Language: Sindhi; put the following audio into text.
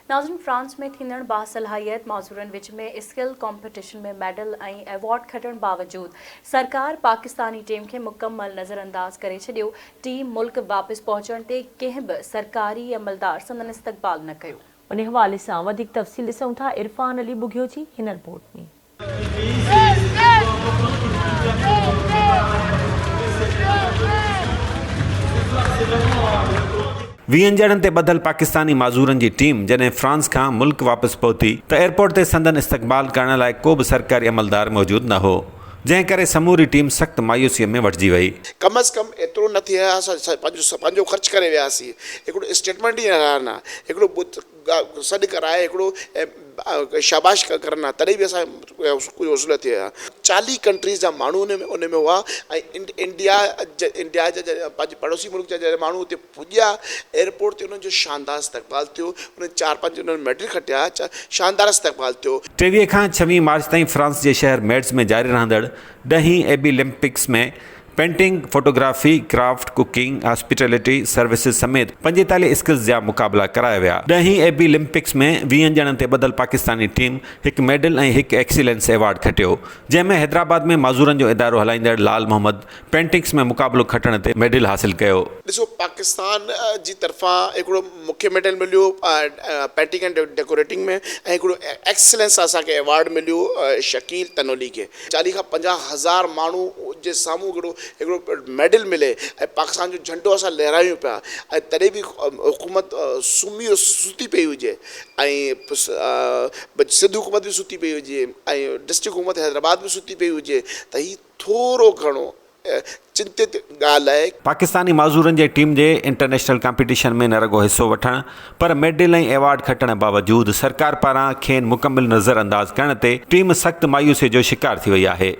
ناظرين فرانس ۾ ٿيندڙ باصلاحيت معذورن وچ ۾ اسڪل ڪامپيٽيشن ۾ ميڊل ۽ ايوارڊ کٽڻ باوجود سرڪار پاڪستاني ٽيم کي مڪمل نظرانداز ڪري ڇڏيو، ٽيم ملڪ واپس پهچڻ تي ڪنهن به سرڪاري عملدار سندن استقبال نه ڪيو. ان حوالي سان وڌيڪ تفصيل ڏسون ٿا عرفان علي ٻگهيو جي هن رپورٽ ۾. ويهن ڄڻن تي ٻڌل پاڪستاني معذورن جي ٽيم جڏهن فرانس کان ملڪ واپس پهتي ته ايئرپورٽ تي سندن استقبال ڪرڻ لاء ڪو به سرڪاري عملدار موجود نه هو، جنهن ڪري سموري ٽيم سخت مايوسيء ۾ وٺجي وئي. ڪم از ڪم ايترو نه ٿئي ها اسان پنهنجو خرچ ڪري وياسين هڪڙو اسٽيٽمينٽ ئي نه ها هڪڙو سڏ ڪرائي هڪڙو شاباش ڪرن ها تڏهن به اسان ڪجهه حوصلو ٿئي ها. 40 ڪنٽريز جا ماڻهو ان ۾ ان ۾ هئا ۽ انڊيا انڊيا جا پنهنجي پڙوسي ملڪ جا جڏهن ماڻهو اتي پڄيا ايئرپورٽ تي انهن جو شاندار استقبال ٿيو انهن چار پنج انهن ميڊل کٽيا شاندار استقبال ٿيو. 23 کان 26 مارچ تائين فرانس جي شهر ميٽز ۾ جاري رهندڙ ڏهين Abilympics ۾ painting, photography, craft, cooking, hospitality services سميت 45 اسڪلز جا مقابلا ڪرايا ويا. ڏهين ايبي لمپڪس ۾ ويهن ڄڻن تي ٻڌل پاڪستاني ٽيم هڪ ميڊل ۽ هڪ ايڪسيلنس ايوارڊ کٽيو، جنهن ۾ حيدرآباد ۾ معذورن جو ادارو هلائيندڙ لال محمد پينٽنگس ۾ مقابلو کٽڻ تي ميڊل حاصل ڪيو. ڏسو پاڪستان جي طرفان هڪڙو مونکي ميڊل مليو پينٽنگ اينڊ ڊيڪوريٽنگ ۾ ۽ هڪڙو ايڪسلنس اسان کي ايوارڊ مليو شڪيل تنولي کي 40 کان 50 هزار ماڻهو جي سامهون هڪڙو هڪڙو ميڊل ملي ۽ پاڪستان جو جهنڊو اسان لهرايون پيا ۽ تڏهن به حڪومت سمهي ستي پئي هجي ۽ سنڌ حڪومت به ستي پئي هجي ۽ ڊسٽرڪٽ حڪومت حيدرآباد به ستي پئي هجي ته هي ٿورو گهڻو چنتت ڳالهه آهي. پاڪستاني معذورن جي ٽيم جي انٽرنيشنل ڪامپيٽيشن ۾ نه رڳو حصو وٺڻ پر ميڊل ۽ ايوارڊ کٽڻ باوجود سرڪار پاران کين مڪمل نظرانداز ڪرڻ تي ٽيم سخت مايوسي جو شڪار ٿي وئي آهي.